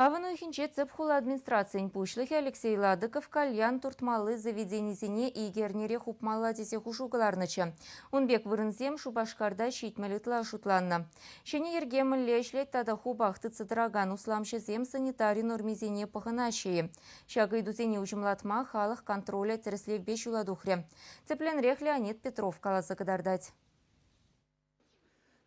Авӑн уйӑхӗнче тӗп хула администрацийӗн пуҫлӑхӗ Алексей Ладыков кальян туртмалли заведенисене икӗ эрнере хупмалла тесе хушу кӑларнӑччӗ. Ун пек вырӑнсем Шупашкарта 70 ытла шутланнӑ. Ҫӗнӗ йӗрке мӗнле ӗҫлет тата хупах тытса тӑракан усламҫӑсем санитари нормисене пӑхӑнаҫҫӗ-и? Ҫак ыйтусене уҫӑмлатма халӑх контролӗ тӗрӗслевпе ҫула тухрӗ. Тӗплӗнрех Леонид Петров каласа кӑтартать.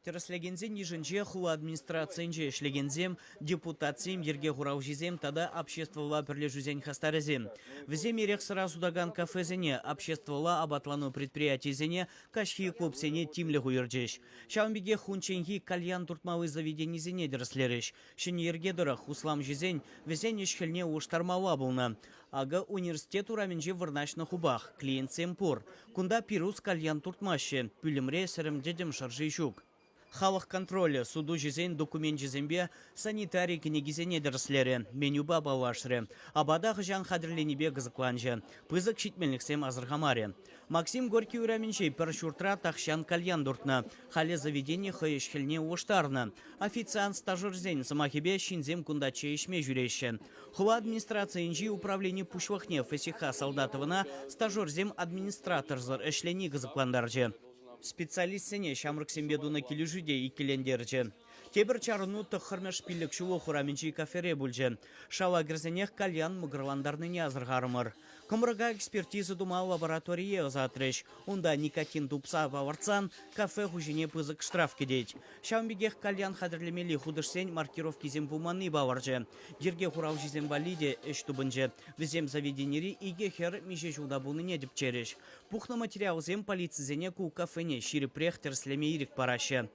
Тӗрӗслекенсен йышӗнче хула администрацийӗнче ӗҫлекенсем, депутатсем, йӗрке хуралҫисем тата обществӑлла пӗрлешӳсен хастарӗсем. Вӗсем эрех-сӑра сутакан кафесене, обществӑлла апатлану предприятийӗсене, каҫхи клубсене тимлӗх уйӑрчӗҫ. Ҫавӑн пекех унчченхи кальян туртмалли заведенисене тӗрӗслерӗҫ. Ҫӗнӗ йӗрке тӑрӑх усламҫӑсен вӗсен ӗҫ-хӗлне улӑштармалла пулнӑ. Акӑ университет урамӗнче вырнаҫнӑ хупах, клиентсем пур. Кунта пирус кальян туртмаҫҫӗ, пӳлӗмре сӗрӗм-тӗтӗм шӑрши ҫук. Халӑх контролӗ сутуҫӑсен докуменчӗсемпе санитари кӗнекисене тӗрӗслерӗ, менюпа паллашрӗ. Апата хӑҫан хатӗрленипе кӑсӑкланчӗ, пысӑк ҫитменлӗхсем асӑрхамарӗ. Максим Горький урамӗнчи пӗр ҫуртра тахҫан кальян туртнӑ. Халӗ заведени хӑй ӗҫ-хӗлне улӑштарнӑ. Официант стажерсен сӑмахӗпе ҫынсем кунта чей ӗҫме ҫӳреҫҫӗ. Хула администрацийӗнчи управлени пуҫлӑхне ФСХ Солдатовӑна стажерсем администраторсӑр ӗҫлени кӑсӑклантарчӗ. Специалистсене ҫамрӑксемпе тунӑ килӗшӳ те иккӗлентерчӗ. Тепӗр чарӑну тӑххӑрмӗш пилӗкҫуллӑх урамӗнчи кафере пулчӗ. Шала кӗрсенех кальян мӑкӑрлантарнине асӑрхарӑмӑр. Кӑмрӑка экспертиза тума лабораторие ӑсатрӗҫ. Унта никотин тупса палӑртсан кафе хуҫине пысӑк штраф кӗтет. Ҫавӑн пекех кальян хатӗрлемелли хутӑшсен маркировкисем пулманни палӑрчӗ. Йӗрке хуралҫисем валли те ӗҫ тупӑнчӗ. Вӗсем заведенири икӗ хӗр миҫе ҫулта пулнине тӗпчерӗҫ. Пухнӑ материалсем полицисене ку кафене ҫирӗпрех тӗрӗслеме ирӗк параҫҫӗ.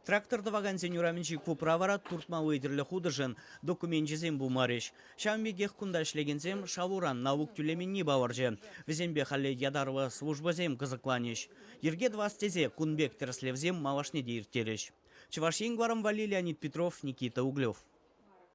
Трактор тӑвакансен урамӗнчи клубра вара туртмалли тӗрлӗ хутӑшӑн докуменчӗсем пулмарӗҫ. Ҫавӑн пекех кунта ӗҫлекенсем шалуран налук тӳлеменни палӑрчӗ. Вӗсемпе халӗ ятарлӑ службӑсем кӑсӑкланӗҫ. Йӗрке тӑвас тесе кун пек тӗрӗслевсем малашне те ирттерӗҫ. Чӑваш Ен кӑларӑм валли Леонид Петров, Никита Углев.